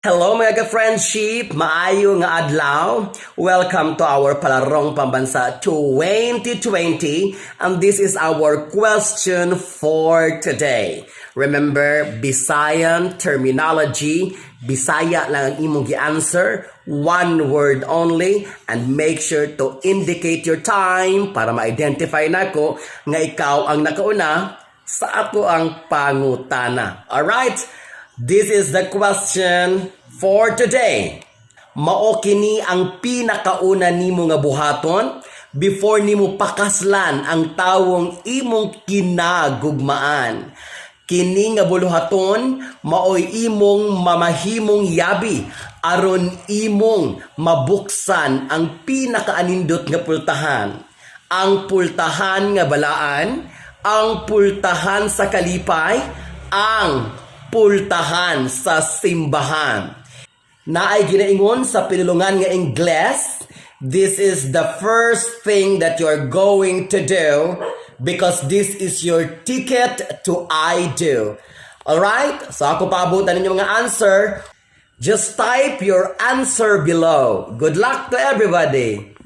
Hello, mga ka-friendship! Maayo nga adlaw! Welcome to our Palarong Pambansa 2020, and this is our question for today. Remember, Bisayan terminology, Bisaya lang ang imong gi-answer, one word only, and make sure to indicate your time para ma-identify nako nga ikaw ang nakauna sa ato ang pangutana. Alright? This is the question for today. Mao kini ang pinakauna nimo nga buhaton before nimo pakaslan ang tawong imong kinagugmaan. Kini nga buluhaton maoy imong mamahimong yabi aron imong mabuksan ang pinakaanindot nga pultahan. Ang pultahan nga balaan, ang pultahan sa kalipay, ang pultahan sa simbahan. Naay ginaingon sa pinulungan nga Ingles, "This is the first thing that you're going to do because this is your ticket to I do." Alright? So ako paabutan ninyo mga answer. Just type your answer below. Good luck to everybody!